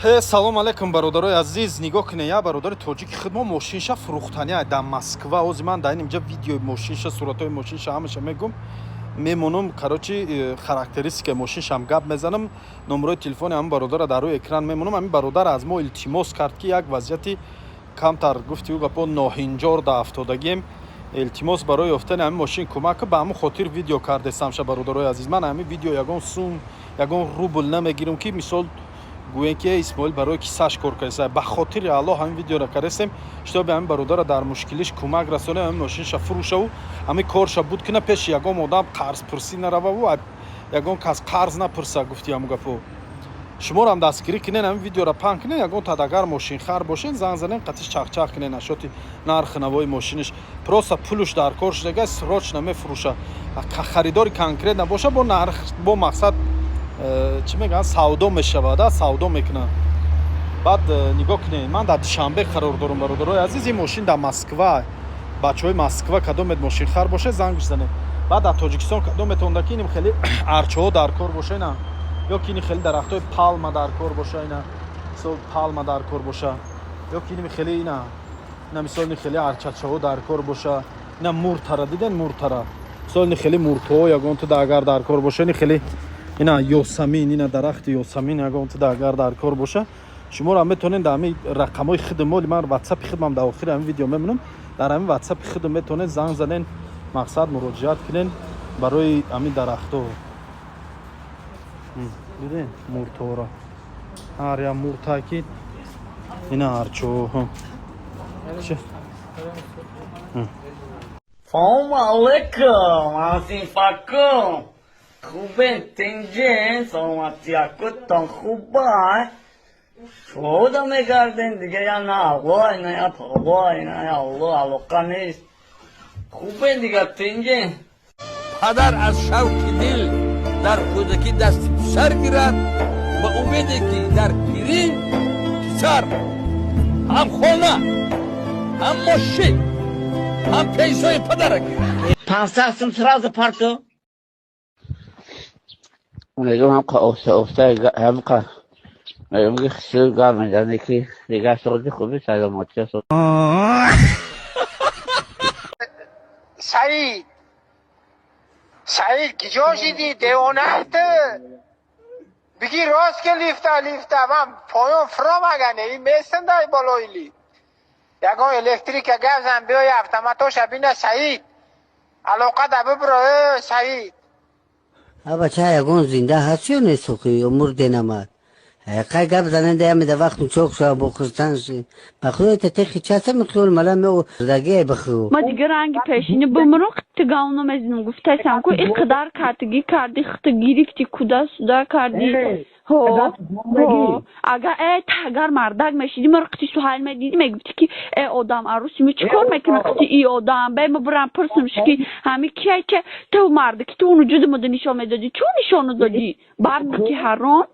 Салом алейкум, бародарои азиз. Нигоҳ кунед, я бародари тоҷики худ мо мошинша фурӯхтания дар Москва. Ози ман дар инҷа видеои мошинша, суратҳои мошинша ҳамаша мегум, мемонам. Короче, характеристикаи мошиншам гап мезанам, номерои телефони ҳамин бародара дар рӯи экран мемонам. Ҳамин бародар аз мо илтимос кард, ки як вазъияти камтар, гуфти ӯ гапо, ноҳинҷор да афтодагием, илтимос, барои ёфтани ҳамин мошин кӯмак. Ба ҳамин хотир видео кардесамша. Бародарои азиз, ман ҳамин видео ягон сум, ягон рубл намегирам, ки мисол гӯем, ки Исмоил барои кисаш кор кардеса. Ба хотири Аллоҳ ҳамин видеоро кардесем, чтобы ҳамин бародара дар мушкилиш кӯмак расонем, ҳамин мошинша фурӯшаву ҳамин корша буд кина, пеши ягон одам қарзпурсӣ нарававу ягон кас қарз напурса. Гуфти ҳамун гапо, шуморо дастгирӣ кунен, ҳамин видеоро паҳн кунен. Ягон тадагар мошинхар бошен, занг занен, қатиш чахчах кунен ашоти нархи навои мошиниш. Просто пулуш дар кор шудага, срочно мефурӯша. Харидори конкрет набоша, бо нарх, бо мақсад, чӣ мегӯянд, савдо мешавад, савдо мекунад. Баъд нигоҳ кунед, ман дар Душанбе қарор дорам, бародарои азиз. Ин мошин дар Москва. Бачаҳои Москва, кадомет мошинхар боше, занг бизанед. Баъд дар Тоҷикистон кадометонда ки иним хеле арчаҳо дар кор боша, ина, ё ки ини хеле дарахтҳои палма дар кор боша, ина, мисол, палма дар кор боша, ё ки иним хеле, ина, мисол, ини хеле арчачаҳо дар кор боша, ина муртара диден, муртара, мисол, ини хеле муртҳо ягонтуда агар дар кор боша, ини хеле, ина ёсамин, ина дарахти ёсамин ягонтуда агар дар кор боша, шуморо метавонед дар ҳамин рақамҳои худи моли ман, ватсапи худам дар охири ҳамин видео мемонам, дар ҳамин ватсапи худам метавонед занг занен, мақсад, муроҷиат кунен барои ҳамин дарахтҳо. Диден муртҳоро, ҳар як мурта ки ина арчо. Салом алейкум, ҳамсинфакум. Хубен, тинҷен, саломатиякутон хуба? Шуда мегардем дига, я на алло, на я палло, на я алло, алоқа нест. Хубен дига, тинҷен. Падар аз шавқи дил дар кӯдакӣ дасти писар гирад ва умеде ки дар пирӣ писар ҳам хона, ҳам мошин, ҳам пенсияи падара гирад. 500 сум сразу парту. Мегӯм, ҳам оста оста, ҳам мегӯм, ки хису гап мезанӣ, ки дигар сози хуби, саломатия. Саид, Саид, киҷо шидӣ, девонаҳт? Бигӣ рост, ки лифта, лифта ман поён фуромагане, ин месандай болои лифт. Ягон электрика гап зан, биёй автоматоша бина. Саид, алоқа да бибро, э Саид. А бача, ягон зинда ҳаст ё нест? Охи, ё мурденамад? Қай гап заненда ямида вақту чоқ шава бо хистан. Ба худо та техи часа михёл мала медаги баху. Ма дигар ранги пешини бумру тигауно мезинам, гуфтасам ку ин қадар картигӣ карди, хита гирифти, куда суда кардӣ. Ҳо, ҳо, агар агар мардак мешиди, маро қити Суҳайл медиди, мегуфти, ки э одам аруси ми чӣ кор мекунад қити и одам? Бе ма бурам пурсамш, ки ҳами кияй, ки ту марда, ки ту вуҷуди муда нишон медодӣ, чун нишону додӣ, барми ки ҳаром.